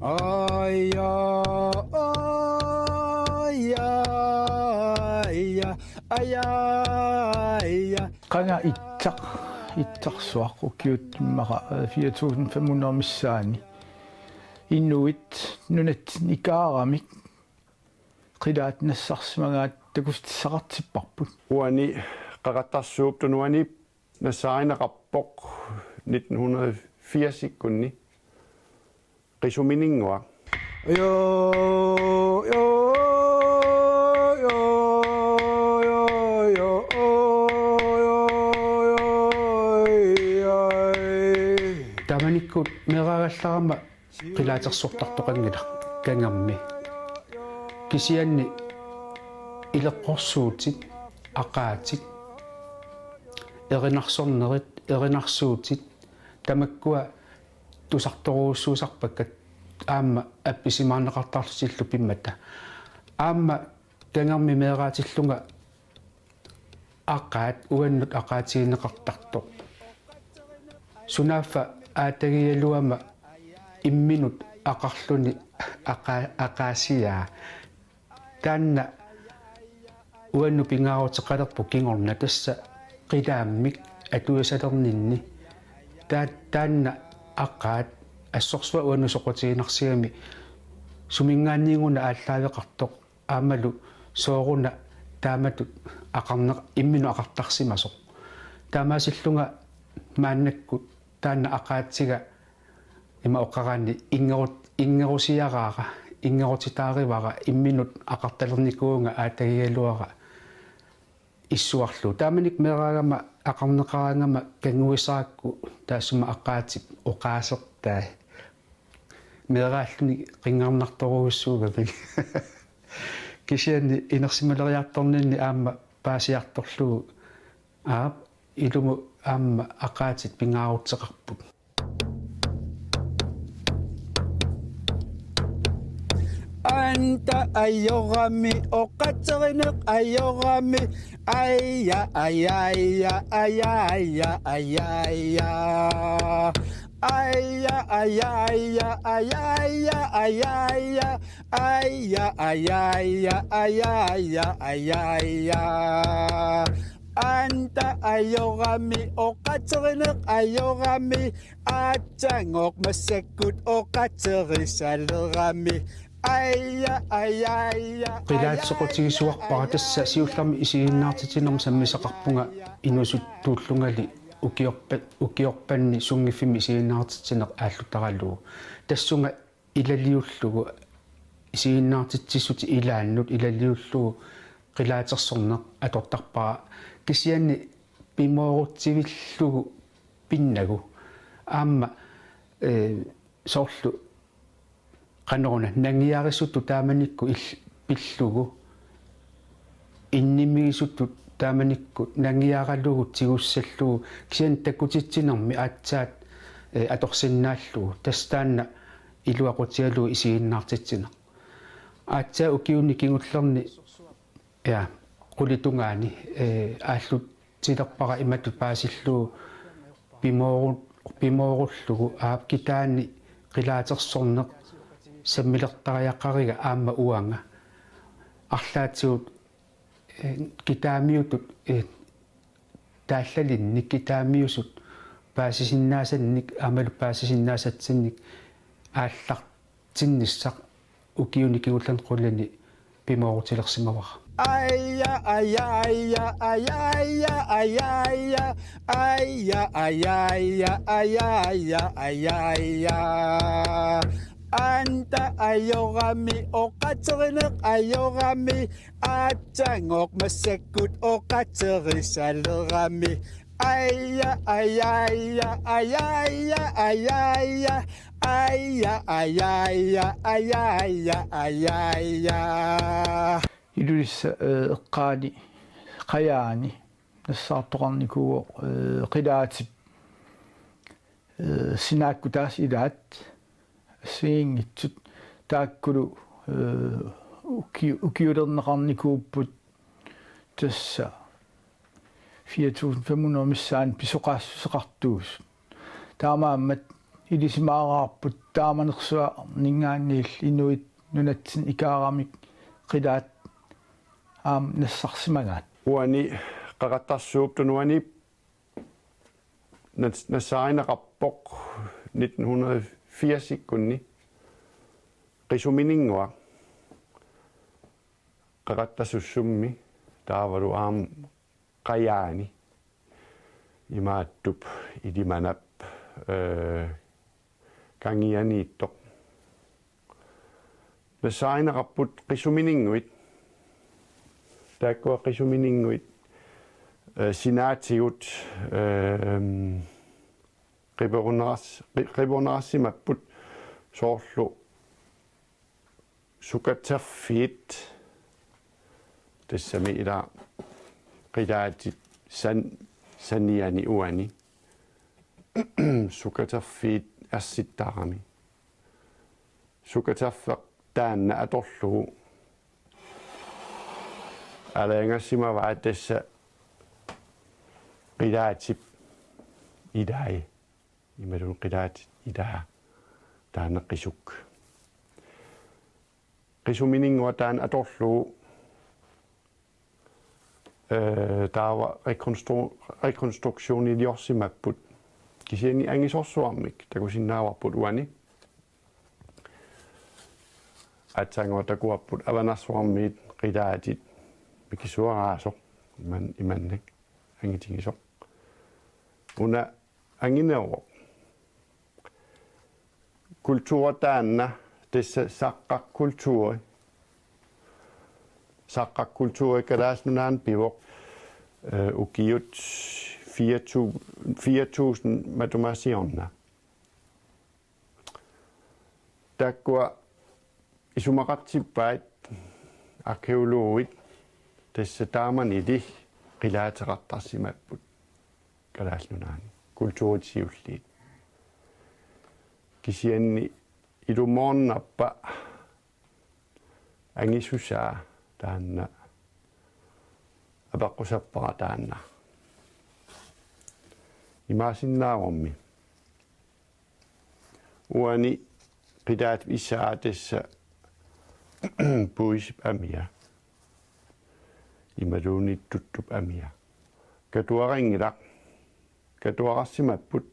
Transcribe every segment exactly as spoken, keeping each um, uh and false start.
Aja, aja, aja, aja. Qanga itsaq, itsarsuaq ukiut immaqa, eh, fire tusind fem hundrede missaani. Inuit nunatsinni ikaaramik qilaat nassarsimagaat takutissaqartipparput. Uani Qaqattarsuup Tunuaniip nassaarineqarpoq nitten hundrede firs-ikkunni Qisumininnguaq. Jo, jo, jo. Taamanikkut meeraagallarama qilaatersortartoqanngilaq Kangermi. Kisianni ileqqorsuutit, aqaatit, erinarsornerit, erinarsuutit, tamakkua tusartorujussuusarpakka aamma appisimaarneqartarlutillu pimmata. Aamma Kangermi meeraatillunga aqaat uannut aqaatigineqartartoq. Sunaaffa aatagigaluama imminut aqarluni aqa-, aqaasiaa. Taanna uannut pingaaruteqalerpoq kingorna tassa qilaammik atuisalerninni. Taa-, taanna aqaat assorsuaq uannut soqutiginarsigami suminngaanniinnguuna aallaaveqartoq. Aammalu sooruna taamatut aqarneq-, imminut aqartarsimasoq. Taamaasillunga maannakkut taanna aqaatiga ima oqaraanni inngerut-, inngerusiaraara, inngerutitaarivara imminut aqartalernikuuvunga aatagigaluara issuarlugu. Taamanikkut meeraagama aqarneqaraangama kannguisaarakku taassuma aqaatip oqaasertai. Meeraalluni qinngarnartorujussuugami. Kisianni inersimaleriartorninni aamma paasiartorlugu aap ilumut aamma aqaatit pingaaruteqarput. Anta ajorami oqaatserineq ajorami. Aja, aja, aja, aja, aja, aja. Aja, aja, aja, aja, aja, aja, aja. Aja, aja, aja, aja, aja, aja, aja. Anta ajorami oqaatserineq ajorami. Aatsaannguaq massakkut oqaatserisalerami. Aja, aja, aja, aja, aja, aja. Qilaat soqutigisuarpara tassa siullermik isiginnaartitsinermut sammisaqarpunga inuusuttuullungali ukiorpa-, ukiorpanni sunngiffimmi isiginnaartitsineq aallutaralugu. Tassunga ilaliullugu isiginnaartitsissutit ilaannut ilaliullugu qilaatersorneq atortarpara kisianni pimoorutsivillugu pinnagu aamma, eh, soorlu qanoruna nangiarisutut taamanikkut il-, pillugu innimigisutut taamanikkut nangiaralugu tigussallugu kisianni takutitsinermi aatsaat, eh, atorsinnaallugu tassa taanna iluaqutigalugu isiginnaartitsineq. Aatsaat ukiuni kingullerni, ja, qulit tungaani, eh, aallutsilerpara imatut paasillugu pimooru-, pimoorullugu aap kitaani qilaatersorneq sammilertariaqariga aamma uanga. Arlaatigut eh, kitaamiutut, eh, taallalinnik kitaamiusut paasisinnaasannik aammalu paasisinnaassatsinnik aallartinnissaq ukiuni kingullerni qulini pimoorutilersimavara. Aja, aja, aja, aja, aja, aja, aja. Aja, aja, aja, aja, aja, aja. Anta ajorami oqaatserineq ajorami. Aatsaannguaq massakkut oqaatserisalerami. Aja, aja, aja, aja, aja, aja, aja. Aja, aja, aja, aja, aja, aja, aja. Ilulissat, eh, eqqaani qajaani nassaartoqarnikuuvoq, eh, qilaatip, eh, sinaakkut tassa ilaat assigiinngitsut taakkulu, eh, uki-, ukiulerneqarnikuupput tassa fire tusind fem hundrede missaani pisoqaassuseqartuusut. Taamaammat ilisimaaraarput taamanersuarninngaanniillu inuit nunatsinni ikaaramik qilaat aamma nassarsimagaat. Uani Qeqertarsuup Tunuani nas-, nassaarineqarpoq nitten hundrede firsikkunni qisumininngua Qeqertarsuup Suummi taavalu aamma Qajaani imaattup Ilimanap, eh, kangianiittoq. Nassaarineqarput qisumininnguit. Taakkua qisumininnguit, eh, sinaatigut, eh, qiperuneras-, qi-, qiperunerarsimapput soorlu sukaterfiit, tassami ila qilaatit san-, saniani uani. Sukaterfiit ersittarami. Sukaterfeq taanna atorlugu aalajangersimavaa tassa qilaatip ilai. Imaluunniit qilaatit ilaa. Taanna qisuk. Qisumininngua taanna atorlugu, eh, taava rekonstru-, rekonstruktioniliorsimapput. Kisianni angisorsuarmik takusinnaavarput uani. Aatsaannguaq takuarput Avanersuarmiit qilaatit mikisuaraasoq iman-, imannak angitigisoq. Una angineruvoq. Kulturi taanna, tassa saqqaq kulturi. Saqqaq kulturi Kalaallit Nunaanni pivoq, eh, ukiut fire tusind, fire tusind matuma siorna. Taakkua isumaqartippaat arkæologit tassa taamanili qilaateqartarsimapput Kalaallit Nunaanni kulturit siulliit. Kisianni ilumoornerpa angisusaa taanna apeqqusappara taanna. Imaassinnaavormi. Uani qilaatip isaa tassa puisip amia. Imaluunniit tuttup amia. Katuarinngilaq. Katuararsimapput.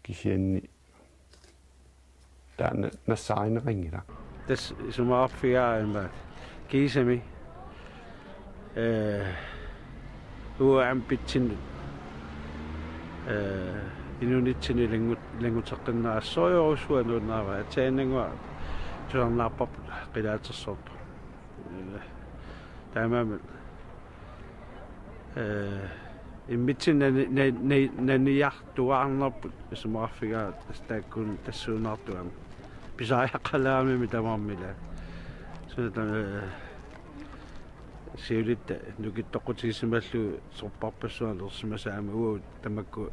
Kisianni taanna nassaarineqanngilaq. Tassa isumaqarfigaara imaat kiisami, eh, uanga aamma pitsinnut, eh, inunitsinni ilangut-, ilannguteqqinneq assorujussuaq nuannaarpara. Aatsaannguaq tusarnaarparput qilaatersortoq. Eh, taamaammat eh, immitsinnut nani-, nani-, nani-, naniartuaarnerput isumaqarfigaara tassa taakkununnga tassuunaartut aamma. Pisariaqalaarami tamarmik ila. Suna ta-, eh, siulitta nukittoqqutigisimallugu sorpassuarnik atorsimasaat aamma uagut tamakku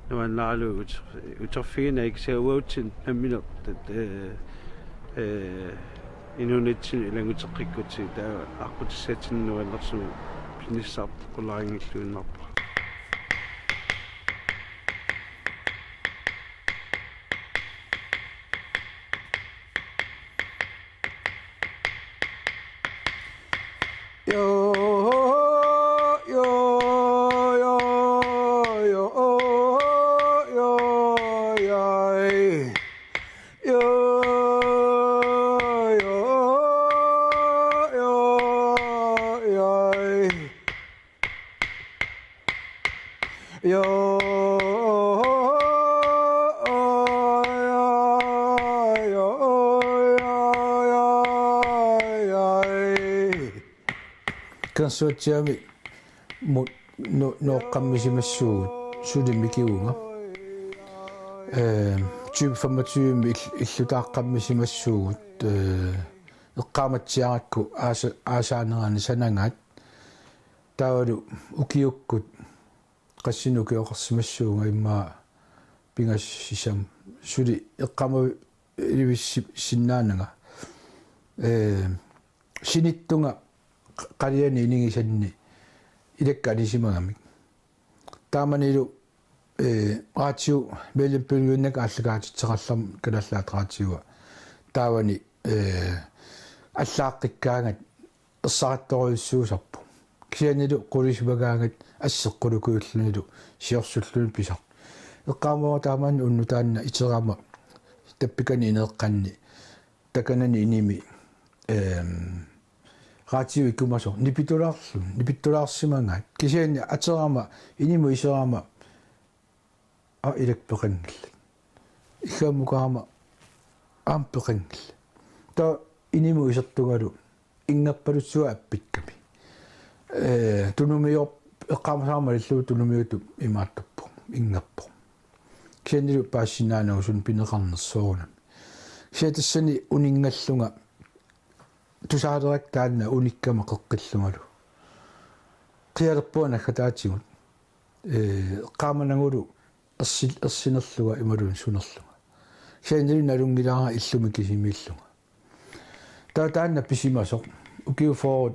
nuannaarlugu uter-, uterfigineq kisianni uagutsinnut nammineq tat-, eh, eh, inunitsinni ilannguteqqikkutsigit taava aqqutissatsinnut nuannersumik pinissaat qularinngilluinnarpoq. Kangersuatsiaami mut no-, nooqqammisimassuugut suli mikivunga. Eh, tyve femogtyve il-, illutaaqqammisimassuugut, eh, eqqaamatsiarakku aasa-, aasaanerani sanagaat. Taavalu ukiukkut qassinik ukioqarsimassuunga immaqa pingasut sisamat suli eqqaama- ivissi-, sinnaananga. Eh, sinittunga q-, qaliani inigisanni ilakka anisimagamik. Taamanilu eh, radio, mellempuljunnak aallakaatitseqarluni Kalaallit Radioa. Taavani, eh, allaaqqikkaangat ersarattorujussuusarpoq. Kisiannili qulisimagaangat asseqqulukujullunilu siorsulluni pisaq. Eqqaamavara taamaanna unnuk taanna iterama tappikani ineeqqanni takanani inimi, ehm, radio ikumasoq nipitulaarlu-, nipitulaarsimagaat. Kisianni aterama inimut iserama aa ilakka peqanngillat. Iggaammukaama aamma peqanngillat. Taava inimut isertungalu inngerpaluttuaq appikkami. Eh, tunumior-, eqqaamasara malillugu tunumiutut imaattorpoq, inngerpoq. Kisiannili paasisinnaanagu suna pineqarnersoq soorunami. Kisianni tassani uninngallunga tusaalerakkit taanna unikkama qeqqillungalu. Qialerpunga naggataatigut. Eh, eqqaamanagulu ersil-, ersinerlunga imaluunniit sunerlunga. Kisiannili nalunngilara illumik kisimiillunga. Taava taanna pisimasoq. Ukiut fyrre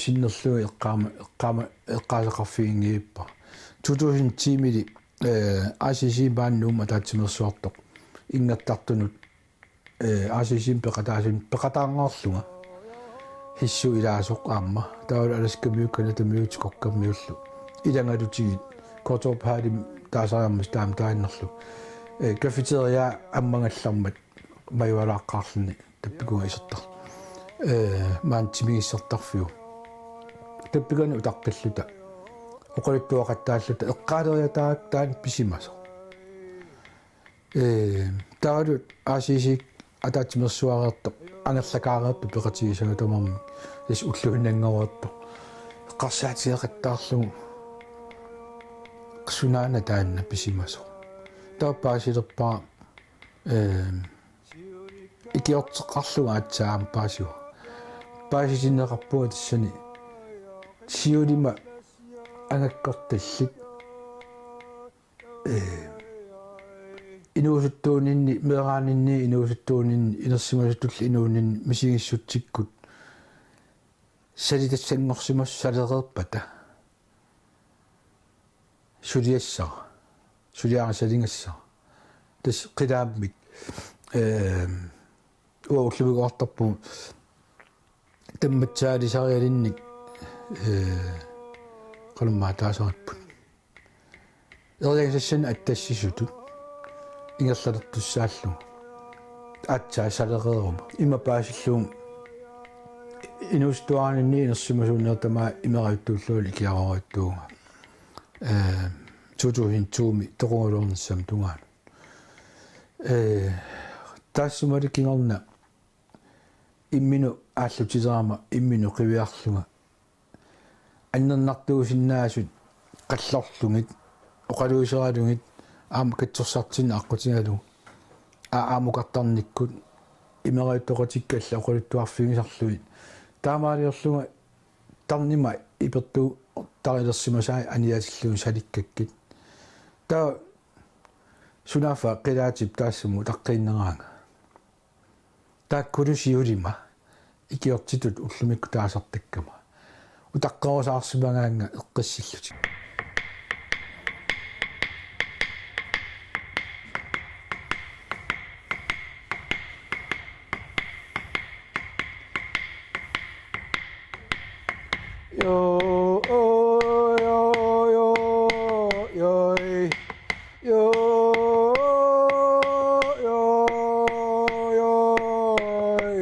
sinnerlugit eqqaama-, eqqaama-, eqqaasaqarfiginngilara. To tusind ti-mili, eh, A C C Band Nuummut ataatsimeersuartoq inngertartunut, eh, A C C-mi peqataasun-, peqataanngoorlunga. Hissut ilaasoq aamma. Taavalu Alaskamiut, Canadamiut, Skokkammiullu. Ilanngullugit Qortorp Halimi taasariarmat taama taaginnarlugu. Eh, cafeteria ammagallarmat majualaaqqaarluni tappikua isertarluni. Eh, maani timigissartarfiup. Tappikani utaqqilluta. Oqaluttuaqattaalluta eqqaaleriataat taanna pisimasoq. Eh, taavalu A C C ataatsimeersuareertoq, angerlakaareerpoq peqatigisagutta tamarmik. Tassa ulluinnanngoreerpoq. Eqqarsaatigeqattaarlugu. Sunaana taanna pisimasoq. Taava paasilerpara, eh, ikiorteqqaarlunga aatsaat aamma paasivoq. Paasitinneqarpunga tassani siulima angakkortallit. Eh, inuusuttuuninni, meeraaninni, inuusuttuuninni, inersimasutullu inuuninni, misigissutsikkut salitassanngorsimasoq salereerpata. Suliassara. Suliara saligassara. Tassa qilaammik, eh, uanga ullumikkut oqartarpunga tammatsaalisarialinnik, eh, qanormaa taasaripput. Eriagasassanik attassisutut ingerlalertussaallugu. Aatsaat salereeruma. Ima paasillugu inuusuttuaraninni inersimasuunera tamaat imerajuttuullunga ikiaroorujuttuuvunga. Eh, to tusind to-mi toqugaluarnissamut tungaanut. Eh, taassumali kingorna imminut aallutilerama imminut qiviarlunga annernartuusinnaasut qallorlugit, oqaluuseralugit, aamma katsorsartinneq aqqutigalugu, aa-, aamukartarnikkut, imerajuttoqatikka allat oqaluttuarfigisarlugit. Taamaaliorlunga tarnima ipertuuttarilersimasai aniatillugit salikkakkit. Taava sunaaffa qilaatip taassuma utaqqiinneraanga. Taakkulu siulima ikiortitut ullumikkut taasartakkama. Utaqqerusaarsimagaannga eqqissillutik. Jo, o, jo, jo, jo, jo, jo, jo,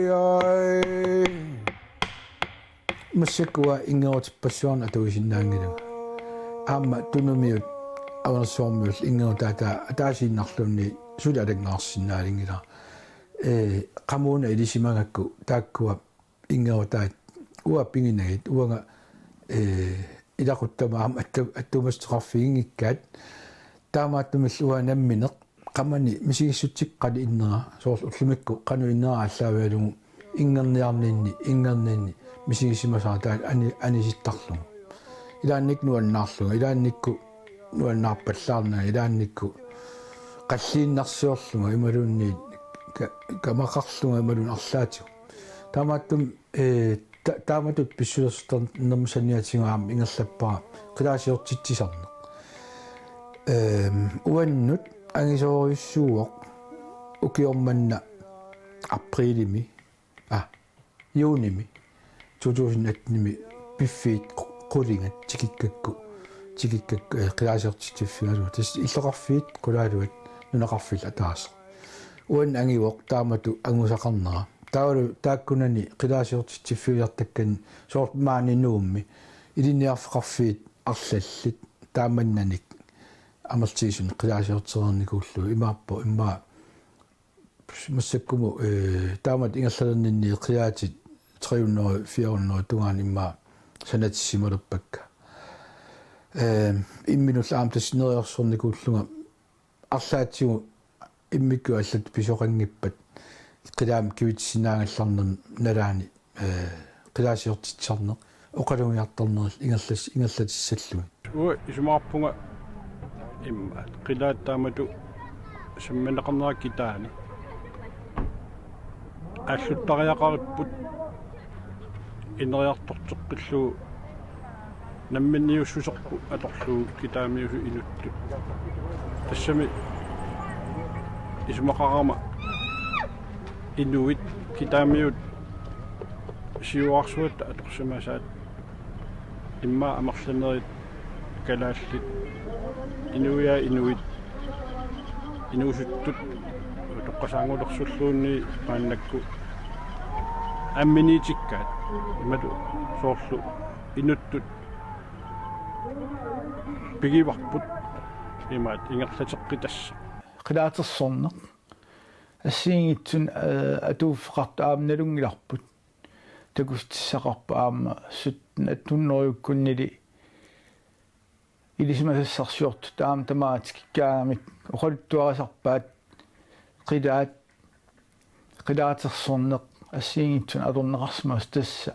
jo. Massakkut inngerutippassuarnik atuisinnaanngilanga. Aamma tunumiut Avanersuarmiullu inngerutaat ataasiinnarluunniit suli alanngaarsinnaalinngilara. Ee, qamuuna ilisimagakku taakkua inngerutaat uanga piginagit uanga, ee, ilaquttama aamma attu-, attuumassuteqarfiginngikkaat taamaattumillu uanga nammineq qamani misigissutsikka qanoq innera, soorlu ullumikkut qanoq innera aallaavigalugu inngerniarninni, inngerninni misigisimasara taanna ani-, anisittarlugu. Ilaannikkut nuannaarlunga, ilaannikkut nuannaarpallaarnanga, ilaannikkut qalliinnarsiorlunga imaluunniit ka-, kamaqarlunga imaluunniit arlaatigut. Taamaattumik, ee, ta-, taamatut pissusersortarnermut saniatigut aamma ingerlappara qilaasiortitsisarneq. Øhm, uannut angisoorujussuuvoq ukioq manna aprilimi, ah, juunimi, to tusind attenimi piffiit qu-, qulingat tikikkakku, tikikkakku, eh, qilaasiortitsiffigalugu. Tassa illoqarfiit qulaaluat nunaqarfillu ataaseq. Uannut angivoq taamatut angusaqarnera. Taavalu taakkunani qilaasiortitsiffigisartakkani soorlu maani Nuummi ilinniarfeqarfiit arlallit taamannanik amerlatigisumik qilaasiortereernikuullugu imaappoq immaqa massakkumut, eh, taamatut ingerlalerninni qilaatit tre hundrede, fire hundrede tungaanut immaqa sanatissimalerpakka. Eh, imminullu aamma tassa neriorsornikuullunga arlaatigut immikkut allatut pisoqanngippat qilaamik kivitsisinnaagallarnermik nalaani, eh, qilaasiortitsisarneq oqalugiartornerullu ingerlas-, ingerlatissallugit. Uanga isumaqarpunga immaqa qilaat taamatut sammineqarnerat kitaani aalluttariaqaripput ineriartorteqqillugu namminniussuserput atorlugu kitaamiusut inuttut. Tassami isumaqarama inuit kitaamiut siuarsuatta atorsimasaat immaqa amerlanerit kalaallit inuiaat inuit inuusuttut utoqqasaanngulersulluunniit maannakkut amminiitikkaat imatut soorlu inuttut pigivarput imaat ingerlateqqitassaq. Qilaatersorneq assigiinngitsunik, eh, atuuffeqartoq aamma nalunngilarput. Takussutissaqarpoq aamma sytten attenhundredekkunnili ilisimasassarsiortut aamma tamaat tikikkaangamik oqaluttuarisarpaat qilaat, qilaatersorneq assigiinngitsunik atorneqarsimavoq tassa,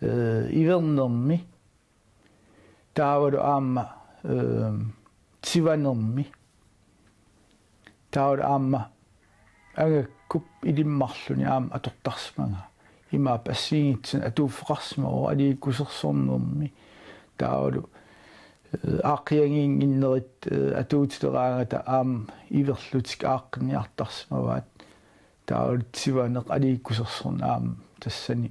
eh, ivernermi taavalu aamma, eh, tivanermi taavalu aamma angakkup ilimmarluni aamma atortarsimagaa. Imaappoq assigiinngitsunik atuuffeqarsimavoq aliikkusersornermi. Taavalu, eh, aaqqiagiinnginnerit, eh, atuutileraangata aamma iverlutik aaqqinniartarsimavaat. Taavalu tivaneq aliikkusersorneq aamma tassani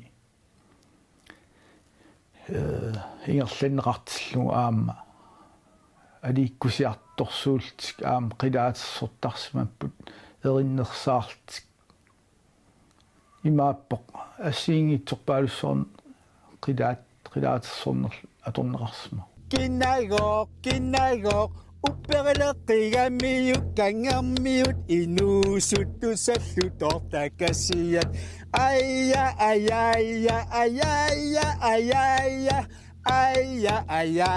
eh, ingerlanneqartillugu aamma aliikkusiartorsuullutik aamma qilaatersortarsimapput erinnersaarlutik. Imaappoq assigiinngitsorpaalussuarnik qilaat, qilaatersornerlu atorneqarsimavoq. Kinagooq, kinagooq, upperileqqigamiuk kangermiut inuusuttut sallutoortaqassiat. Aja, aja, aja, aja, aja, aja, aja, aja,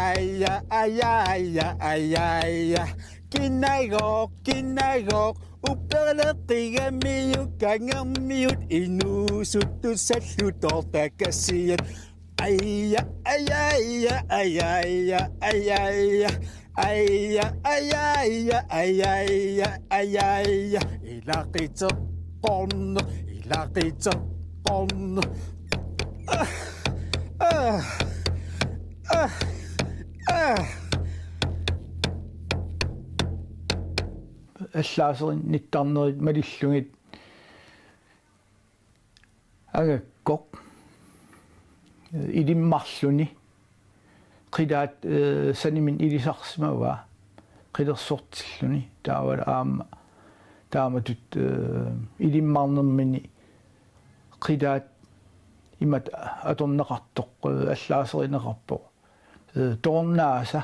aja, aja, aja, aja. Kinagooq, kinagooq, upperileqqigamiuk kangermiut inuusuttut sallutoortaqassiat. Aja, aja, aja, aja, aja, aja, aja. Aja, aja, aja, aja, aja, aja, aja. Ilaqiteqqorneq, ilaqiteqqorneq. Ah, ah, ah, ah. Allaaserinnittarnerit malillugit angakkoq, eh, ilimmarluni qilaat, eh, sanimini ilisarsimavaa qilersortilluni taavalu aamma taamatut, eh, ilimmarnermini qilaat imatut atorneqartoq, eh, allaaserineqarpoq, eh, toornaasa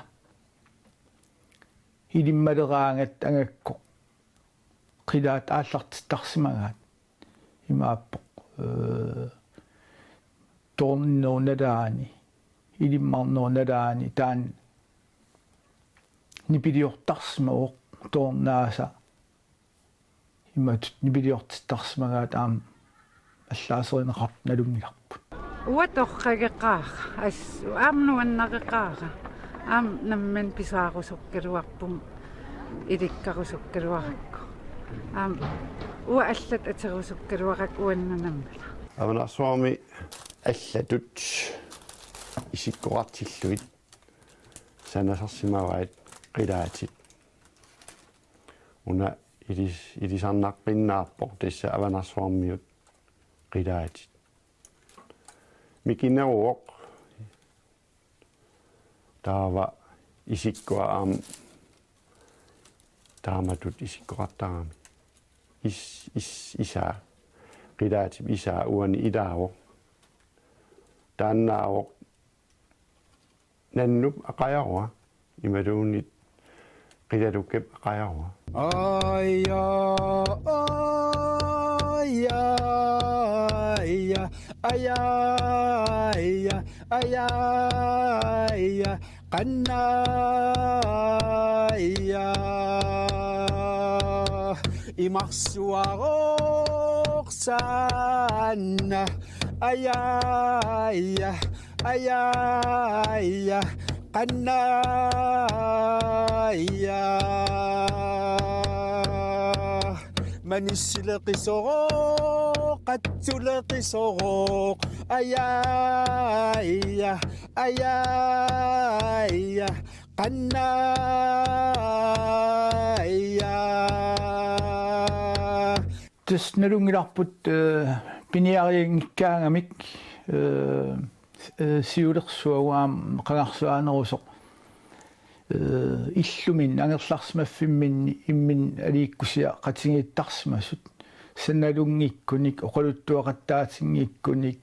ilimmaleraangat angakkoq qilaat aallartittarsimagaat. Imaappoq, eh, toorninerup nalaani, ilimmarnerup nalaani taanna nipiliortarsimavoq toornaasa imatut nipiliortittarsimagaat aamma allaaserineqartut nalunngilarput. Uanga torrageqaara, assut aamma nuannareqaara. Aamma nammineq pisaarusukkaluarpunga ilikkarusukkaluarakku. Aamma uanga allatut aterusukkaluarakku uannut nammineq. Avannaarsuarmi allatut isikkoqartillugit sanasarsimavaat qilaatit Una ilis-, ilisarnaqqinnaarpoq tassa Avanersuarmiut qilaatit. Mikineruvoq taava isikkua aamma taamatut isikkoqartarami. Is-, is-, isaa. Qilaatip isaa uani ilaavoq. Taannaavoq Nannup aqajarua. Imaluunniit Qilalukkap aqajarua. Aja, aja, aja, aja, aja, aja, qanna aja. Imarsuaroq saanna. Aja, aja, aja, aja, qanna aja. Manissileqisoroq, qatsuleqisoroq. Aja, aja, aja, aja, qanna aja. Tassa nalunngilarput, eh, piniarianngikkaangamik, eh, eh, siulersuaq aamma qangarsuaanerusoq, eh, illuminni angerlarsimaffimminni imminut aliikkusiaqatigiittarsimasut, sanalunngiikkunik, oqaluttuaqattaatinngikkunik,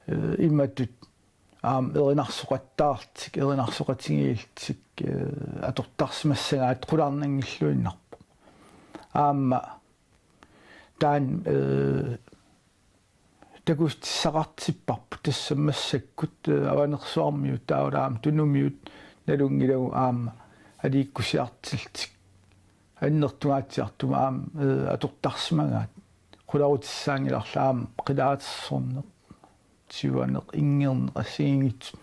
eh, imatut aamma erinarsoqattaarlutik, erinarsoqatigiillutik, eh, atortarsimassagaat qularnanngilluinnarpoq. Aamma taanna, eh, takussutissaqartipparput, tassa massakkut, eh, Avanersuarmiut taavalu aamma Tunumiut nalunngilagut aamma aliikkusiartillutik. Annertungaatsiartumik aamma, eh, atortarsimagaat. Qularutissaanngilarli aamma qilaatersorneq, sivaneq, inngerneq assigiinngitsut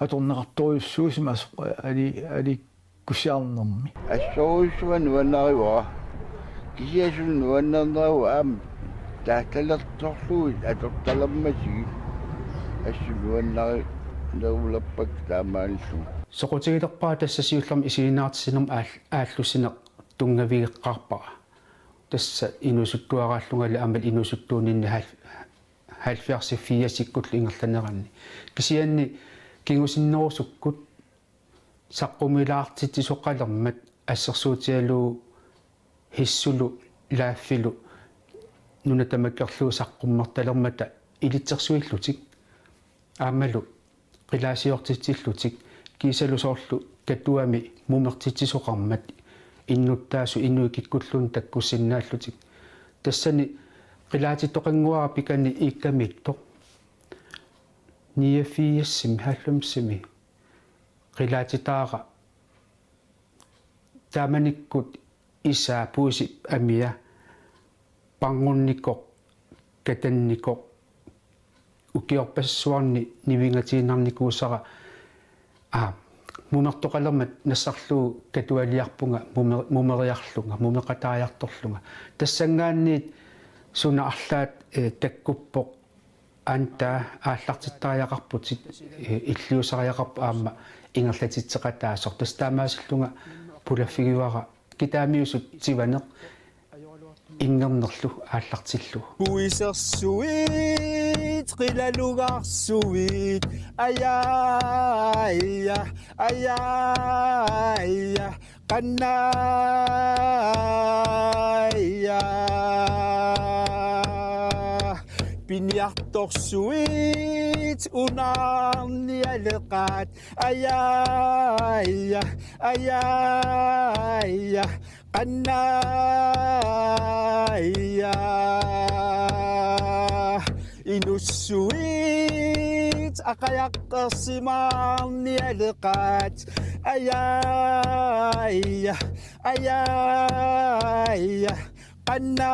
atorneqartorujussuusimasoq ali-, aliikkusiarnermi. Assorujussuaq nuannarivara. Kisianni suna nuannerneruvoq aamma taassalertorlugit atortalermatigit. Assut nuannari-, nerulerpakka taamaalillunga. Soqutigilerpara tassa siullermik isiginnaartitsinermut aal-, aallussineq tunngavigeqqaarpara. Tassa inuusuttuaraallungali aamma inuusuttuuninni hal-, halvfjerdsit firsikkullu ingerlaneranni. Kisianni kingusinnerusukkut saqqumilaartitsisoqalermat assersuutigalugu Hissulu Laaffilu nuna tamakkerlugu saqqummertalermata ilitsersuillutik. Aammalu qilaasiortitsillutik kiisalu soorlu Katuami mumertitsisoqarmat innuttaasut inuit kikkulluunniit takkussinnaallutik. Tassani qilaatitoqannguara pikani iikkamiittoq. Niogfirsimi, halvfemsimi qilaatitaara taamanikkut isaa puisip amia pangunnikoq, katannikoq, ukiorpassuarni nivingatiinnarnikuusara, aa, mumertoqalermat nassarlugu katualiarpunga mumer-, mumeriarlunga, mumeqataajartorlunga. Tassanngaanniit suna arlaat, eh, takkuppoq, antaa aallartittariaqarputit, eh, illiusariaqarpoq aamma ingerlatitseqataasoq. Tassa taamaasillunga pulaffigivara kitaamiusut sivaneq inngernerlu aallartillugu. Puisersuit, qilalugarsuit, aja, aja, aja, aja, qanna aja. Piniartorsuit, unaarnialeqaat, aja, aja, aja, aja, qanna aja. Inussuit, aqajaqqersimaarnialeqaat, aja, aja, aja, aja, qanna